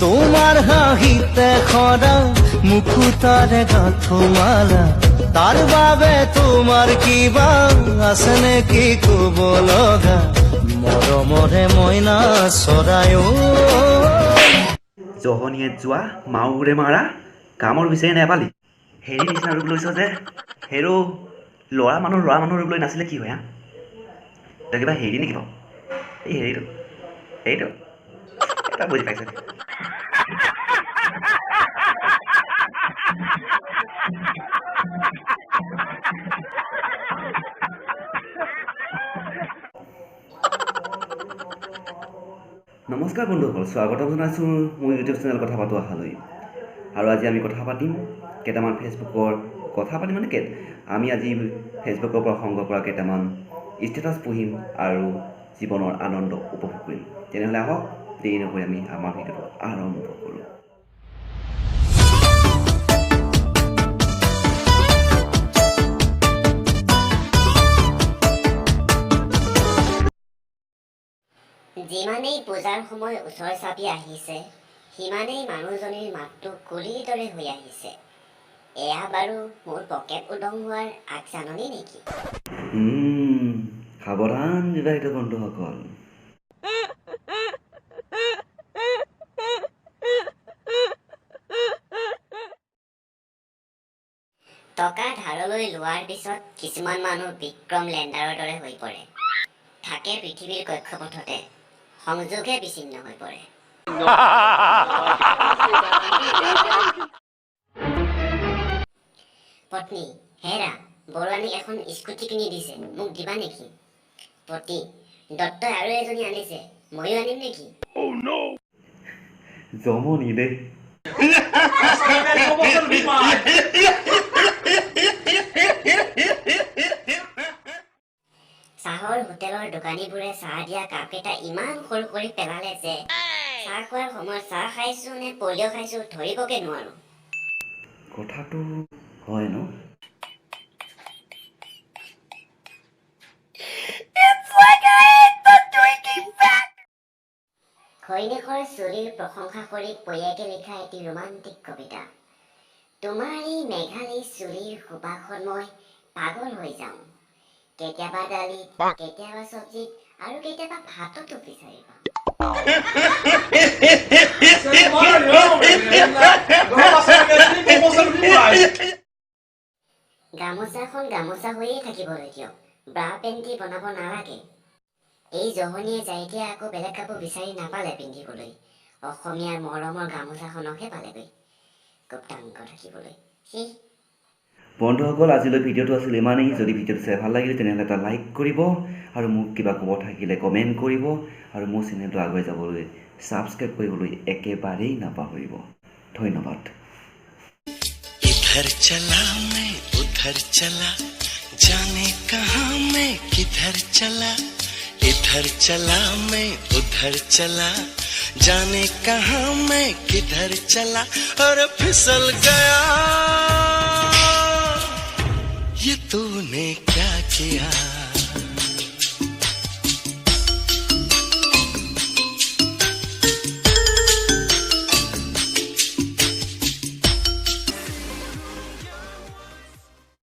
তোমাৰ হাঁহিতে সৰা মুকুতাৰে গাঁথো মালা, তাৰ বাবে তোমাৰ কিবা আছে নেকি কব লগা? মৰমৰে মইনা চৰাই অ। জহনীয়ে যোৱা মাউৰে মাৰা কামৰ বিচাৰি নাপালি, হেৰি নিচিনা ৰূপ লৈছ যে। হেৰৌ, ল'ৰা মানুহ, ল'ৰা মানুহ ৰূপ লৈ নাছিলে কি হয়? হা, তই কিবা হেৰি নেকি বাৰু? এই হেৰিটো, হেৰিটো এটা বুজি পাইছ। নমস্কাৰ বন্ধুসকল, স্বাগতম জনাইছোঁ মোৰ ইউটিউব চেনেল কথা পাতোঁ আহালৈ। আৰু আজি আমি কথা পাতিম কেইটামান ফেচবুকৰ কথা পাতিম, মানে আমি আজি ফেচবুকৰ পৰা সংগ্ৰহ কৰা কেইটামান ষ্টেটাছ পঢ়িম আৰু জীৱনৰ আনন্দ উপভোগ কৰিম। তেনেহ'লে আহক, দেৰি নকৰি আমি আমাৰ ভিডিঅ'টো আৰম্ভ কৰোঁ। যিমানেই পূজাৰ সময় ওচৰ চাপি আহিছে, সিমানেই মানুহজনীৰ মাতটো কুলিৰ দৰে হৈ আহিছে। এয়া বাৰু মোৰ পকেট উদং হোৱাৰ আগজাননী নেকি? সাৱধান বিবাহিত বন্ধুসকল। টকা ধাৰলৈ লোৱাৰ পিছত কিছুমান মানুহ বিক্ৰম লেণ্ডাৰৰ দৰে হৈ পৰে। থাকে পৃথিৱীৰ কক্ষপথতে, সংযোগহে বিচ্ছিন্ন হৈ পৰে। পত্নী: হেৰা, বৰুৱানীক এখন স্কুটি কিনি দিছে, মোক দিবা নেকি? পতি: দত্তই আৰু এজনী আনিছে, ময়ো আনিম নেকি? জমনি দেই। চাহৰ হোটেলৰ দোকানীবোৰে চাহ দিয়া কাপকেইটা ইমান সৰু কৰি পেলালে যে চাহ খোৱাৰ সময়ত চাহ খাইছো নে পলিঅ' খাইছো ধৰিবকে নোৱাৰো। কথাটো হয় ন? ঘৈণীয়েকৰ চুলিৰ প্ৰশংসা কৰি পৈয়েকে লিখা এটি ৰোমান্টিক কবিতা। তোমাৰ এই মেঘালী চুলিৰ সুবাসত মই পাগল হৈ যাওঁ। কেতিয়াবা দালিত, কেতিয়াবা চব্জিত আৰু কেতিয়াবা ভাততো বিচাৰি পাওঁ। গামোচাখন গামোচা হৈয়ে থাকিবলৈ দিয়ক, ব্ৰা পেণ্টি বনাব নালাগে। এই জহনীয়ে যাইতিয়া আকৌ বেলেগ কাপোৰ বিচাৰি নাপালে পিন্ধিবলৈ, অসমীয়াৰ মৰমৰ গামোচাখনকহে পালেগৈ গুপ্তাংগ থাকিবলৈ। সি বন্ধুসকল, আজিলৈ ভিডিঅ'টো আছিল ইমানেই। যদি ভিডিঅ'টো চাই ভাল লাগিলে, তেনেহ'লে এটা লাইক কৰিব আৰু মোক কিবা ক'ব থাকিলে কমেণ্ট কৰিব আৰু মোৰ চেনেলটো আগুৱাই যাবলৈ ছাবস্ক্ৰাইব কৰিবলৈ একেবাৰেই নাপাহৰিব। ধন্যবাদ। इधर चला मैं, उधर चला, जाने कहाँ मैं किधर चला। इधर चला मैं, उधर चला, जाने कहाँ मैं किधर चला और फिसल गया। ये तूने क्या किया?